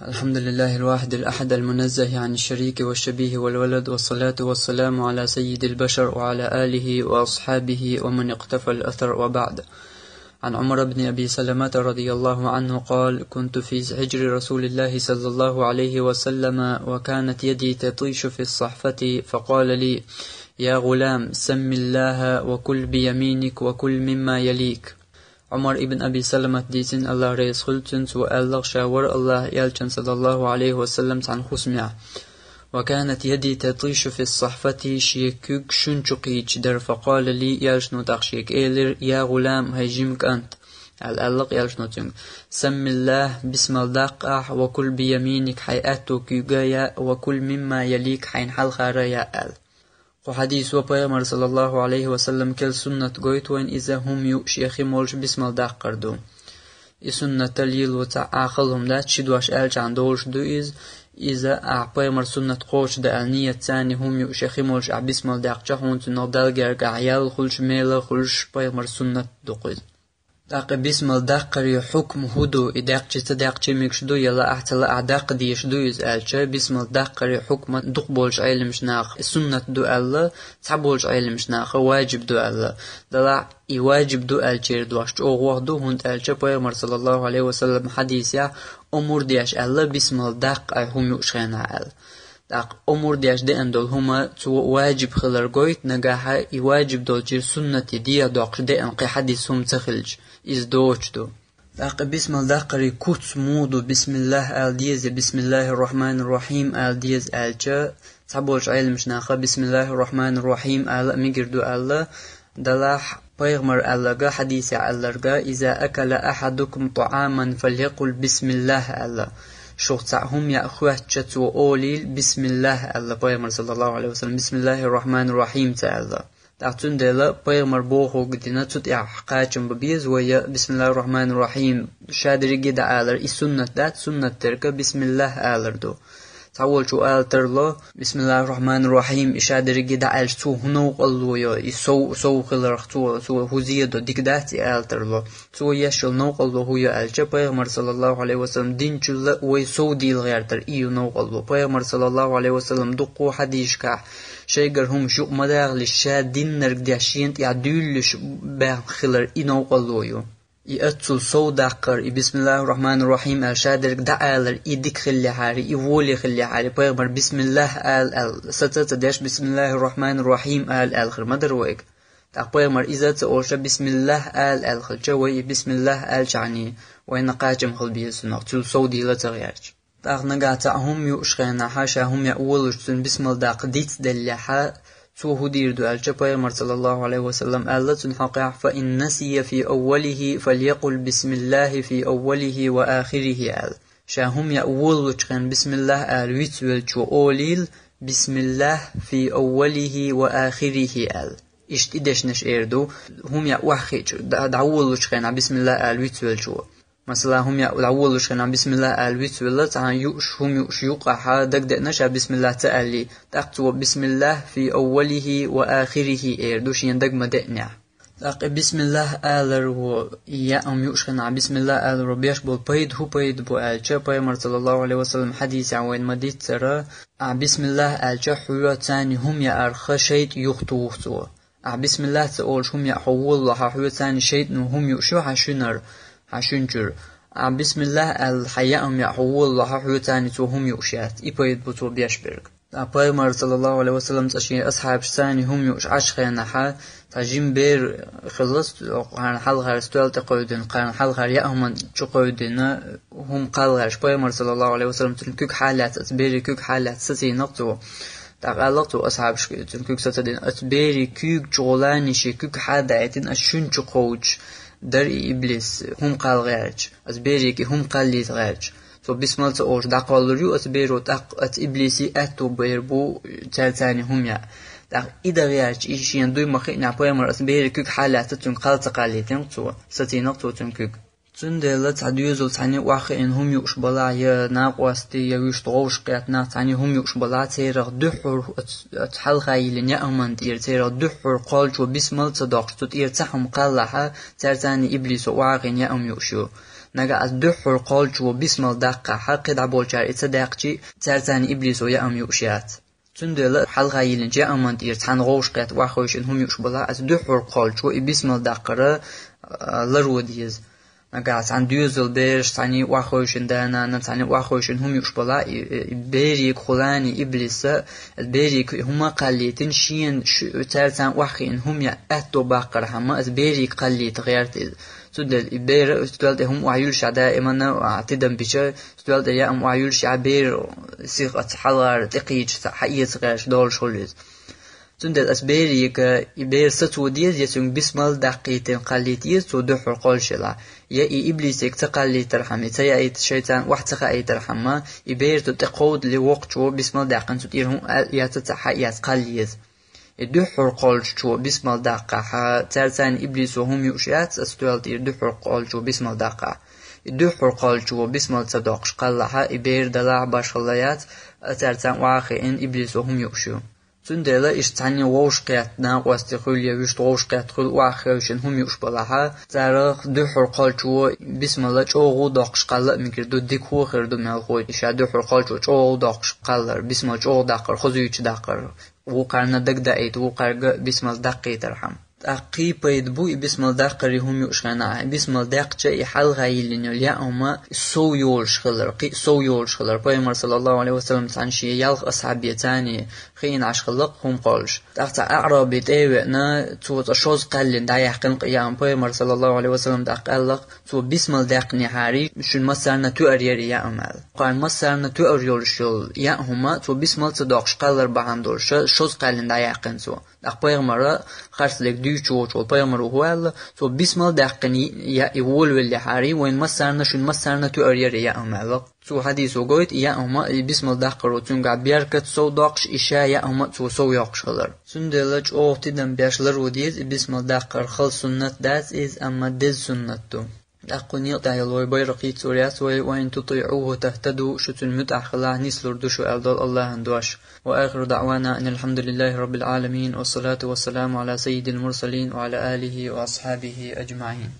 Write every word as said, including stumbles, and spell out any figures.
الحمد لله الواحد الأحد المنزه عن الشريك والشبيه والولد، والصلاة والسلام على سيد البشر وعلى آله وأصحابه ومن اقتفى الأثر، وبعد. عن عمر بن أبي سلمة رضي الله عنه قال: كنت في حجر رسول الله صلى الله عليه وسلم، وكانت يدي تطيش في الصحفة، فقال لي: يا غلام، سم الله وكل بيمينك وكل مما يليك. Ӏумар ибн Аби Саламат дийцина, Аллах реза хуьлда цунна, цо аьлла, ша вара Аллах элчан, саллаллаху алейхи ва саллам, цхьана хӀусамехь. وكانت يدي تطيش في الصحفة, шен куьг шун чу кхийдаш дара, فقال لي, элчано тӀаккха шега элира: يا غلام, хӀай жима кӀант, аьлла, аьлла элчано цуьнга: سم الله, бисмал даккха ахь, وكل بيمينك, хьайн аьтту куьйга а яа, وكل مما يليك, хьайна хьалхара а яа, аьлла. Кху хьадисо пайхамар, саллаллаху алейхи ва саллам, кел суннат гойту вайна, иза хӀума юуш я хи молуш бисмал даккхар ду. И суннатал лело цхьа Ӏахал хӀума дац, ши дош аьлчахьана долуш ду иза. Иза ахь пайхамар суннат кхочуш дан аьлла ният царна хӀума юуш я хи молуш ахь бисмал даьккхча, хьуна цунах Далла гергахь ял хуьлуш, мела хуьлуш пайхамар суннат ду кху иза. ТӀаккха бисмал даккхаре хьукма хӀу ду, и даьккхача ца даьккхача мегаш ду, я лаахь ца лаахь даккха дезаш ду иза аьлча, бисмал даккхаре хьукма дукха болчу Ӏеламаш наха суннат ду аьлла, цхьаболчу Ӏеламаш наха ваджиб ду аьлла. Далахь и ваджиб ду аьллачеран дош чӀогӀа ваха ду, хӀунда аьлча пайхамар, саллаллаху алейхи ва саллам, хьадисехь омур деш аьлла, бисмал даккха ахь хӀума юуш хенахь аьлла. ТӀаккха омур деш деана долу хӀума цо ваджиб хилар гойту, нагахь и ваджиб долчуьра суннате дегӀ доккхуш деана кхин хьадис хӀума ца хилча, иза доцуш ду. ТӀаккха бисмал даккхаре куц муха ду, бисмиллах ала деза, бисмиллахир рахманир рахим ала деза аьлча, цхьаболчу Ӏеламаш наха бисмиллахир рахманир рахим ала а мегар ду аьлла, далахь пайхамар аьлларга, хьадисехь аьлларга: иза акала ахьадукум тааман фалякул бисмиллах аьлла. Шух цхьаъ хӀума яа хоьттуча цо олийла бисмиллах аьлла пайхамар, саллаллаху алейхи ва саллам, бисмиллахир рахманир рахим ца аьлла. ТӀаккха цундела пайхамар бохург дина цу тӀехь кхачам бан беза вай, я бисмиллахир рахманир рахим ша дерриге дӀаалар и суннат дац, суннат дерг бисмиллах алар ду. Цхьаволчо ала тарло: бисмиллахир рахманир рахим, и ша дерриге дӀааьлча цо хӀун новкъарло йо, и сов, сов хиларх цо, цо хӀун зен до, дика дац и ала тарло. Цо еш йолу новкъарло хӀун йо аьлча, пайхамар, саллаллаху алейхи ва саллам, динчул а вай сов дийла гӀертар и ю новкъарло. Пайхамар, саллаллаху алейхи ва саллам, дуккха хьадисашкахь шайгара хӀумаш юкъа ма дахалаш, ша диннарг деш шена тӀехь дуьйлалуш баьхна хилар и новкъарло ю. И аццул сов даккхар, и бисмиллахир рахманир рахим аьлла ша дерг дӀаалар, и дика хиллехьара, и воле хиллехьара, пайхамар бисмиллах ала аьлла, саца а ца деш, бисмиллахир рахманир рахим ала аьлла хир ма дара вайга. ТӀаккха пайхамар иза а ца олуша, бисмиллах ала аьлла хилча, вай и бисмиллах аьлчахьана, вайна кхачам хила беза цунах, цул сов дийла ца гӀерташ. ТӀаккха нагахь цхьаъ хӀума юуш хенахь, ша хӀума яа волуш цунна бисмал даккха дицделлехь, цо хӀун дийр ду аьлча, пайхамар, саллаллаху алейхи ва саллам, аьлла цунна хьокъехь: фа ин насия фи аввалихи фалякул бисмиллахи фи аввалихи ва ахирихи аьлла. Ша хӀума яа волучу хенахь бисмиллах ала вицвелчо олийла: бисмиллах фи аввалихи ва ахирихи аьлла. Иштта и дешнаш эр ду, хӀума яа охьахиъча, дӀа-, дӀаволучу хенахь бисмиллах ала вицвелчо. Масала, хӀума яа дӀаволучу хенахь бисмиллах ала вицвелла, цхьана юуш, хӀума юуш юкъахь дагадеана ша бисмиллах ца аьллий, тӀаккха цо бисмиллах фи аввалихи ва ахирихи эр ду шена дага ма деънехь. ТӀаккха и бисмиллах аларо, и яа хӀума юуш хенахь бисмиллах аларо беш болу пайда хӀун пайда бу аьлча, пайхамар, саллаллаху алейхи ва саллам, хьадисехь вайна ма-дийццара, ахь бисмиллах аьлча, хьоьца царна хӀума яарх шайтӀа юхатуху цо. Ахь бисмиллах ца олуш хӀума яа хьо волалахь, хьоьца царна шайтӀано хӀума юуш ю хьан шуьнара, хьан шуьнчуьра. Ахь бисмиллах аьлла хьан яа хӀума яа хьо волалахь, хьоьца царна цо хӀума юуш яц. И пайда бу цо беш берг. Ткъа пайхамар, саллаллаху алейхи ва саллам, цкъа шен асхьабашца царна хӀума юуш Ӏаш хенахь, цхьа жима бер хилла, кхарна хьалхара стоьла тӀе кхевдина, кхарна хьалхара яа хӀуманна чу кхевдина, хӀума кхалла гӀерташ, пайхамар, саллаллаху алейхи ва саллам, цуьнан куьг хьалаьцна, цу берийн куьг хьалаьцна сацийнакх цо. ТӀаккха аьллакх цо асхьабашка, цуьнан куьг сацадина: «Оцу берийн куьйга чу гӀолани шен куьг хьадаийтина, ас шуьнан чу кховдуш дара и иблис, хӀума кхалла гӀерташ, ас бериге хӀума кхаллийта гӀерташ». Цо бисмал ца олуш дӀакхоллур ю оцу беро, тӀаккха оцу иблисан аьтту бер бу цаьрца царна хӀума яа. ТӀаккха и дан гӀерташ, и шена дуй ма-хиънехь, пайхамар оцу берийн куьг хьалаьцна, цуьнга кхалла ца кхаллийтина цо, сацийнакх цо цуьнан куьг. Цундела цхьа доьзал цхьаьна охьахиъна хӀума юуш балахь, я накъостий, я вуьшта вовшахкхетта нах цхьаьна хӀума юуш балахь, церах дуьххьара оцу, оцу хьалха йиллина яа хӀуманна тӀера, церах дуьххьара кхоллачо бисмал ца доккхуш, цу тӀера цхьа хӀума кхаллахь, цаьрца царна иблисо охьахиъна яа хӀума юуш ю. Нагахь ас дуьххьара кхоллачо бисмал даккхахь, кхидӀа болчара и ца даьккхачи, цаьрца цхьана иблисо яа хӀума юуш яц. Цундела хьалха йиллинчу яа хӀуманна тӀера цхьана вовшахкхетта охьахевшина хӀума юуш балахь, ас дуьххьара кхоллачо и бисмал даккхар, а, ларван деза. Нагахь цхьана доьзал бераш, цхьана охьахевшина да-нана, цхьана охьахевшина хӀума юуш балахь, и, и, и берега хулани иблиса, ас берега хӀума кхаллийтина, шена шу-, цаьрца цхьана охьахиъна хӀума яа аьтто баккхархьама, ас берега кхаллийта гӀерта иза. Цундела и бер стоьла тӀе хӀума охьаюьллушехь, даимана, а, тидам бича, стоьла тӀе яа хӀума охьаюьллушехь, бер сиха оцу хьалхара тӀекхийча ца хьаэца гӀерташ долуш хуьлу иза. Цундела ас берега, и бер сацо деза, я цуьнга бисмал даккхийтина кхаллийта еза, цо дуьххьара кхоллуш елахь. Я и иблисега ца кхаллийтархьама, и ца яийта, шайца цхьана охьа ца хаийтархьама, и бер цу тӀе кховдале воккхачо бисмал даьккхина, цу тӀера хӀума аьлла эца ца хьаэца кхалла еза. И дуьххьара кхоллачо бисмал даккхахь, цаьрца цхьана иблисо хӀума юуш яц, ас стоьла тӀера дуьххьара кхоллачо бисмал даккхахь. И дуьххьара кхоллачо бисмал ца доккхуш кхаллахь, и бер далахь башхалла яц, а цаьрца цхьана охьахиъна иблисо хӀума юуш ю. Цундела иштта цхьанне вовшахкхетта накъостий хуьлу я вуьшта вовшахкхетта хуьлу охьахевшина хӀума юуш балахь, царах дуьххьара кхоллачо бисмал чӀогӀа доккхуш кхалла а мегар ду, дика хӀун хир ду мелхо, и ша дуьххьара кхоллачо чӀогӀа доккхуш кхаллар, бисмал чӀогӀа даккхар, хозуьйтуш даккхар. Вукхарна дагадаийта, вукхарга бисмал даккхийтархьама. ТӀаккха кхин пайда бу и бисмал даккхаре хӀума юуш хенахь, и бисмал даьккхича и хьалха йиллина йолу яа хӀума сов йолуш хилар, кхин а сов йолуш хилар. Пайхамар, саллаллаху Ӏалайхи ва саллам, цхьана шен ялх асхьабе царна хиъна Ӏаш хилла-кх хӀума кхоллуш. ТӀаккха цхьа аӀраби тӀе а веана, цо цкъа шозза кхаьллина дӀаяьккхина-кх и яа хӀума. Пайхамар, саллаллаху Ӏалайхи ва саллам, тӀаккха аьлла-кх: «Цо бисмал даьккхинехьарий, шуна массарна тоьар яра и яа хӀума», – аьлла. Кхарна массарна тоьар йолуш йолу яа хӀума, цо бисмал ца доккхуш кхаллар бахьана долуш, шозза кхаьллина дӀаяьккхина цо. ТӀаккха пайхамара, харцлерг дуьйцуш воцуш волу пайхамаро хӀун аьлла? «Цо бисмал даьккхина яа и волавеллехьарий, вайна массарна, шуна массарна тоьар яра и яа хӀума», – аьлла. Цу хьадисо гойту и яа хӀума, и бисмал даккхаро цуьнгахь беркат сов доккхуш, и ша яа хӀума цо сов йоккхуш хилар. Цундела чӀогӀа тидам беш ларво деза и бисмал даккхар. Хала суннат дац иза, амма деза суннат ду. ТӀаккха кху некъа тӀехь йолу вай байракх йицлур яц вай: «Ва ин тутиӀуху тахтаду», шу цуьнан муьтӀахь хилахь, нислур ду шу, аьлла долу АллахӀан дош. Ва ахиру даӀвана анил хьамдулиллахӀи раббил Ӏаламин, ва салату ва саламу Ӏала саййидил мурсалин ва Ӏала алихӀи ва асхьабихӀи аджмаӀин.